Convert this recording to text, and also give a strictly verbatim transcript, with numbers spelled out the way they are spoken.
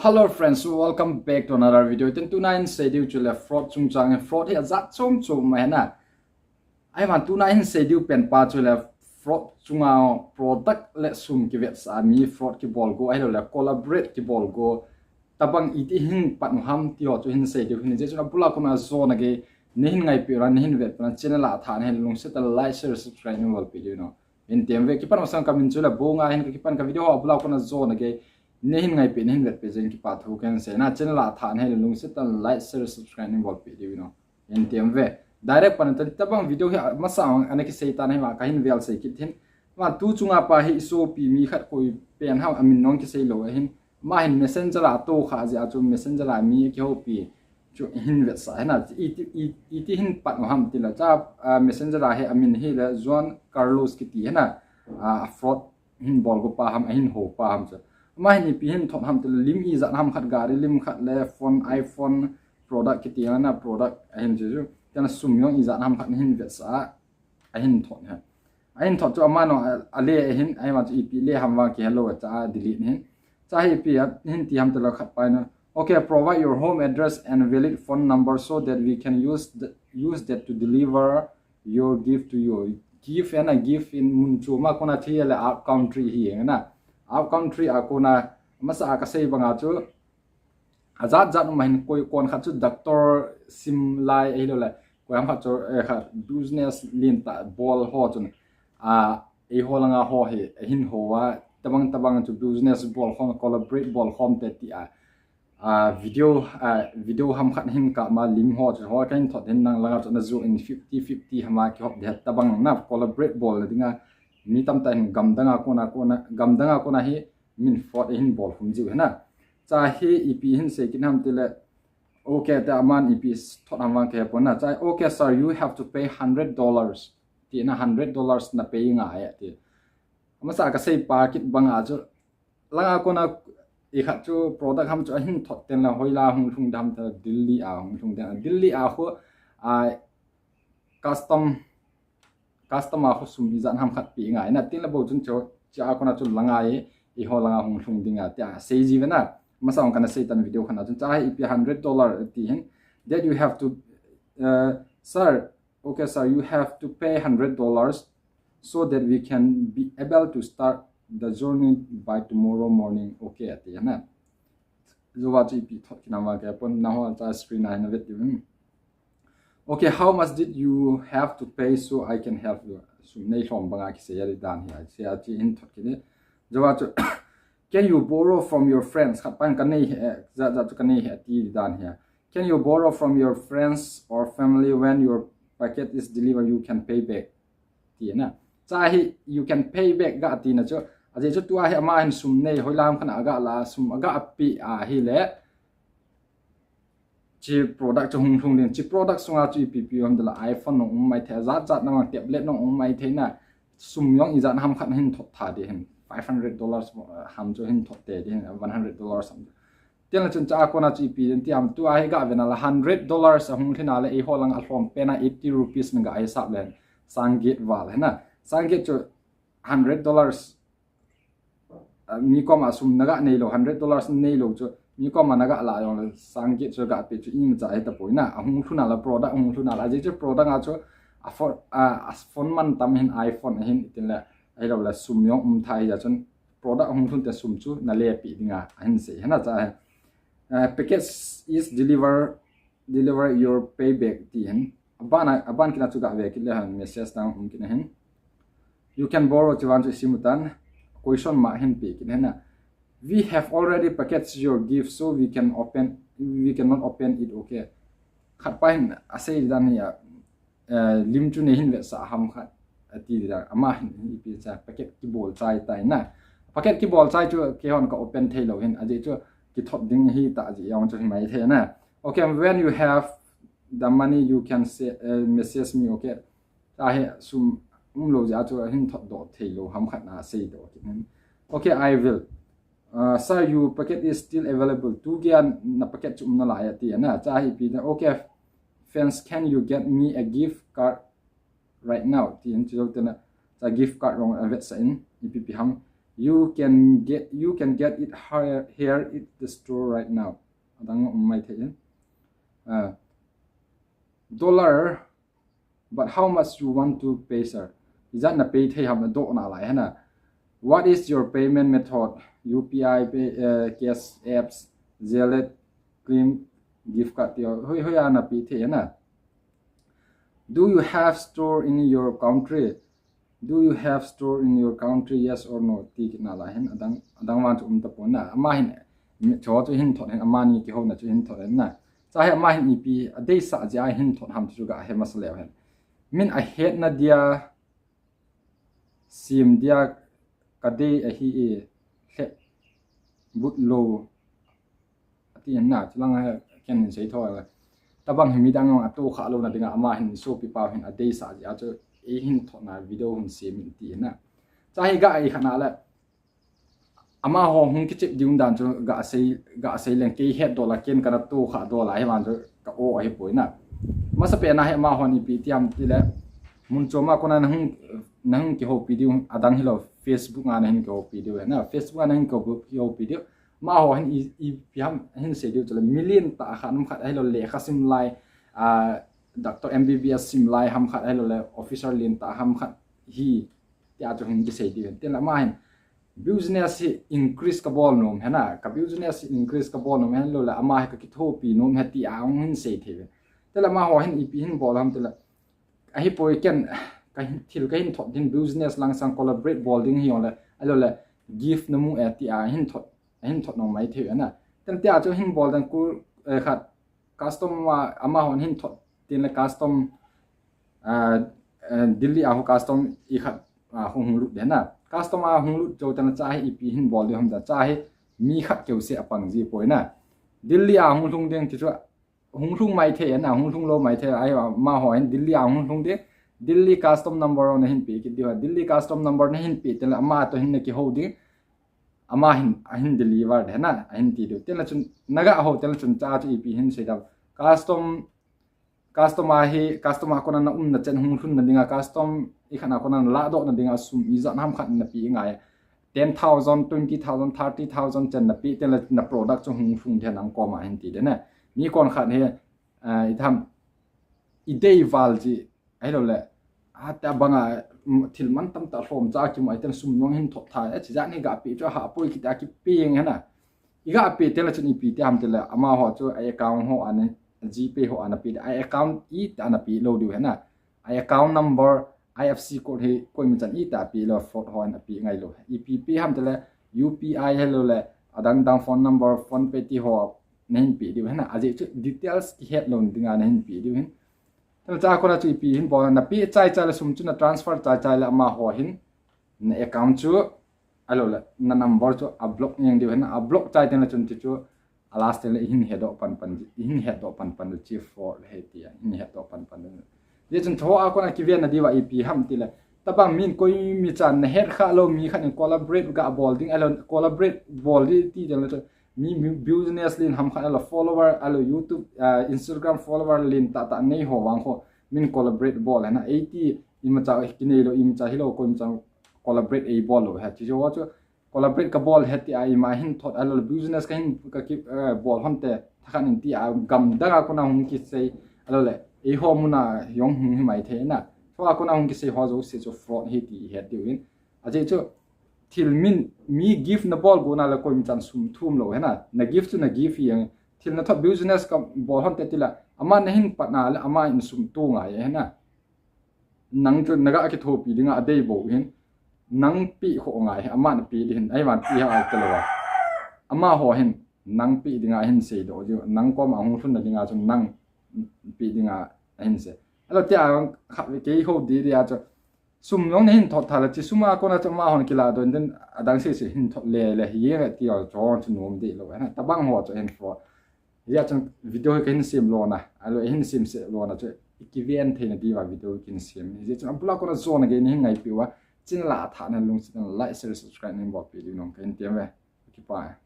Hello friends, welcome back to another video. Tin tuna hin sei diu chu le fraud chungchang, fraud hi ajat chom chom ma hena. Ahivang tuna hin sei diu pen pa chu le fraud chunga product le sum kivetsah mi fraud kibol go ahilou le collaborate kibol go. Tabang iti hin pat u ham ti ho chu hin sei diu hin, je chu abula kona jona gei nei hin ngaipi ra, nei hin vetpi ra, channel a tha nei hin lungset a like, share, subscribe nei bolpi diu no. Hin tem ve, kipan masang kamin chu le Bonga hin, ka kipan ka video ho abula kona jona gei nei hin ngaipi, nei hin vetpi jeng kipa thu kahin sei na. Channel a tha nei hin lungset a like, share, subscribe nei bolpi diu no. Hin tem ve. Direct pan tan tabang video hi masa ana kisei tan hi ma ka hin vel sei kit hin. Ma tu chunga pa hi sopi mi khat koi pen ham amin nong kisei lou hin. Ma hin messenger a to kha jeh a chu messenger a mi kihoupi chu hin vetsah hena. Iti, iti, iti hin pat u ham ti la cha, ah, messenger a hi amin hi le Juan Carlos kiti hena. Ah, fraud hin bol go pa ham, ahin ho pa ham chu. Ma hin ipi hin thot ham ti la lim ijat ham khat, gari lim khat le phone, iPhone product kiti hena product ahin chu chu. Tin sum jong ijat ham khat hin vetsah. Ahin thot ha. Ahin thot chu ama no a, a le ahin, ahivang chu ipi le ham vang kihelou a cha delete hin. Cha hi ipi a hin ti ham ti la khat pai na. Okay, provide your home address and valid phone number so that we can use the, use that to deliver your gift to you. Gift hena, gift in mun chu ma kona thi le out country hi hena. Out country a kona masa a ka sei banga chu ajat jat um ahin, koi kon khat chu doctor sim lai ahilou le koi ham khat chu, eh, khat business lien tah bol ho chun, a, eiho langa ho hi ahin ho a, tabang tabang chu business bol khom, collaborate bol khom te ti a, a, video, a, video ham khat hin kap ma lim ho chu ho kahin thot hin nang langa chu na ju in fifty fifty hama kihop de tabang na collaborate bol na dinga mi tamtah hin gamdanga kona kona, gamdanga kona hi min fraud ahin bol khum jiu hena. Cha hi ipi hin sei kit ham ti le, okay, te aman ipi thot ham vang kihepon na. Cha, okay sir, you have to pay hundred dollars. Ti na hundred dollars na pay ngai ti. Masa ka sei pa kit banga chu langa kona i khat chu product ham chu ahin thot ten la hoila hung lhung dam ta Delhi a hung lhung dam. Delhi a khu a custom, customer khu sum ijat ham khat pe ngai na, tin la bou chun chu, cha kona chu la ngai, eiho langa hung lhung dinga, tia sei ji ve na. Masa ong kana sei tan video khana chun, cha hi ipi hundred dollar ti hin, that you have to, uh, sir, okay, sir, you have to pay hundred dollars so that we can be able to start the journey by tomorrow morning, okay, ati na. Jowa chu ipi thot kinama ke pon na ho cha screen a hin vet diu. Okay, how much did you have to pay so I can help you? Sum nei lhom banga kisei a di dan hi, a sei a chi hin thot kini. Jowa chu, can you borrow from your friends? Khat pan ka nei he, ja ja chu ka nei he ti di dan hi. Can you borrow from your friends or family? When your packet is delivered, you can pay back. Ti na. Cha hi, you can pay back ga ti na chu. Ajeh chu tua hi ama hin sum nei, hoilam khan aga la, sum aga pe a hi le. Chi product chu hung lhung ding. Chi product sunga chu ipi ipi um de la, iPhone nong um mai thei, jat jat na mang tablet nong um mai thei na. Sum jong ijat ham khat hin thot tha di hin. Five hundred dollars, uh, ham chu hin thot te di hin, one hundred dollars ham. Tin la chun cha kona chu ipi den ti ham, tua hi ga ve na la hundred dollars a hung lhin a le eiho lang a lhom pen a eighty rupees na ga hisap le sang get val hena. Sang get chu hundred dollars, ah, mi koma sum na ga nei lou, hundred dollars nei lou chu mi koma na ga la jong le sang get chu ga pe chu ima cha hi ta poi na. A hung lhun a la product hung lhun a la, ajeh chu product a chu a phone, a, a phone man tam hin iPhone hin tin le ahilou le sum jong um thei a chun product hung lhun te sum chu na le pe dinga ahin sei hena cha hi. Uh, package is deliver, deliver your payback ti hin. Aban a, aban kina chu ga ve kit le han message tang um kina hin. You can borrow chi van chu simu tan. Question ma hin pe kit hena. We have already packaged your gift, so we can open, we cannot open it, okay. Khat pa hin a sei dan hi a, eh, lim chu nei hin vetsah ham khat, ati di dan. Ama hin ipi cha packet kibol chai tai na. Packet kibol chai chu keihon ka open thei lou hin, ajeh chu kithot ding hi ta jeh jong chu hi mai thei na. Okay, when you have the money, you can say, eh, message me, okay. Cha hi sum um lou jeh a chu hin thot doh thei lou ham khat na sei doh kit hin. Okay, I will. Uh, sir, your packet is still available. Tu gei a na packet chu um nalai ati na. Cha hi ipi da. Okay, friends, can you get me a gift card right now? Ti hin chu te na. Cha gift card jong a vetsah in, ipi ipi ham. You can get you can get it here, here at the store right now. Adang um mai thei in. Uh, dollar, but how much you want to pay, sir? Ijat na pay thei ham na doh na lai hena. What is your payment method? U P I, pay, uh, cash apps, Zelle, claim, gift card ti hoi hoi ana pay thei hena. Do you have store in your country? Do you have store in your country? Yes or no? Ti kit na lai hin adang adang vang chu um tapon na. Ama hin mi cho chu hin thot hin ama ni kihou na chu hin thot hin na. Cha hi ama hin ipi adei sa jia hin thot ham chu ga he masa leu hin. Min a het na dia sim dia ka dei ahi e, hle but lo ati na, chulang a ken hin sei tho la. Tabang hi midang a to kha lo na dinga ama hin sopi pa hin adei sa jia chu ei hin thot na video hun sem in ti na. Cha hi ga ei kha na la. Amaho hung kichep diu dan chu ga sei, ga sei leng kei het dola ken kana to kha dola hi man chu ka o ahi poi na. Masa pe na hi amaho ni pi tiam ti le mun choma kona na hung, na hung kihoupi diu adang hilo Facebook a na hin kihoupi diu na. Facebook a na hin kihoupi diu. Amaho hin i, ipi ham hin sei diu chu le million tah khat nam khat ahilo lekha sim lai, a, doctor M B B S sim lai ham khat ahilo le officer lien tah ham khat hi tia chu hin kisei diu. Tin la ama hin business hi increase ka bol nom hena, ka business hi increase ka bol nom hen lo le ama hi ka kithopi nom he ti a hung hin sei thei ve. Te la amaho hin ipi hin bol ham te la, ahi poi ken ka hin, thil ka hin thot din business lang sang collaborate bol ding hi ong le, a lo le gift na mu e ti a hin thot, a hin thot nom mai thei ve na. Ten tia chu hin bol dan ku, eh, khat custom a, amaho hin thot tin le custom, ah, eh, Delhi a ho custom i khat, ah, hung, hung lut de na. Custom a hung lut jo tan cha hi ipi hin bol de hom da cha hi mi khat keu se apang ji poi na. Delhi a hung lhung ding ti chu hung lhung mai thei na, hung lhung lo mai thei ai amaho hin Delhi a hung lhung ding. Delhi custom number na hin pe kit diu, Delhi custom number na hin pe te la ama to hin na kihou ding. Ama hin, a hin deliver de na, a hin ti diu. Te la chun naga ho te la chun cha chu ipi hin sei da. Custom Customer hi, customer kona na um na chen hung lhun na dinga, custom i khat na kona na la doh na dinga sum ijat ham khat na pe ngai. Ten thousand, twenty thousand, thirty thousand chen na pe te la na product chu hung lhung de nang koma hin ti de na. Mi kon khat hi, ah, i tham i dei val ji, ahilo le, a ta banga, mm, thil man tam ta lhom cha ki mai ten sum nong hin thot tha, e chi jat ni ga pe chu ha poi ki ta ki pe eng hena. I ga pe te la chun ipi ti ham te la, amaho chu a account ho ana, GPay ho ana pe, a account i ta ana pe lo diu hena. A account number, I F S C code hi koima chan i ta pe lo, fraud ho ana pe ngai lo. Ipi pe ham te la, U P I hi lo le, adang dang phone number, PhonePe ti ho na hin pe diu hena. Ajeh chu details kihet lo dinga na hin pe diu hin. Te la cha kona chu ipi hin bol na pe chai chai la sum chu na transfer chai chai la amaho hin na account chu, ahilo le, na number chu a block neng diu hena, a block chai te la chun ti chu, a last te la i hin hedoh pan pan, i hin hedoh pan pan chi fraud he ti a, hin hedoh pan pan. Ye chun tho a kona kiven na diu a ipi ham ti le, tabang min koima chan na het kha lo mi khat in collaborate ga bol ding, ahilo collaborate bol di ti te la chu, mi, mi business lien ham khat ahilo follower, ahilo YouTube, ah, Instagram follower lien ta ta nei ho vang ho, min collaborate bol hena, ei ti ima cha ki nei lo, ima cha hilo koima cha collaborate ei bol lo he. Chi jo chu collaborate ka bol he ti a ima hin thot ahilo business ka hin ka ki, eh, bol hon te thakhan in ti a gam dang a kona hung kisei ahilo le. Ei ho muna jong hung hi mai thei na. Tho a kona hung kisei ho jo se chu fraud hi ti het diu in. Ajeh chu thil min mi gift na bol go na le koima chan sum thum lo hena. Na gift chu na gift hi ang. Thil na thot business ka bol hon te ti la. Ama na hin pat na le ama in sum tu ngai hena. Nang chu naga kithopi dinga adei bo hin, nang pe kho ngai, ama na pe di hin, ai van pe ha ai talo. Amaho hin, nang pe dinga hin sei do diu, nang koma hung lhun na dinga chu nang pe dinga hin sei. Ahilo te a kha ve kei ho di dia chu, sum jong na hin thot tha la chi sum a kona chu amahon kila don den adang sei sei hin thot le le hi ye ti a chu chu nom di lo na, tabang ho chu hin fo. Hijeh chun video hi kahin sem lona, ahilo hin sem se lona chu i kiven theina diuva video kahin sem. Hijeh chun abula kona jona gei nahin ngaipi uva, channel a athah na lungset in like, share, subscribe nahin bolpi diu nom kahin tem ve. Kipa.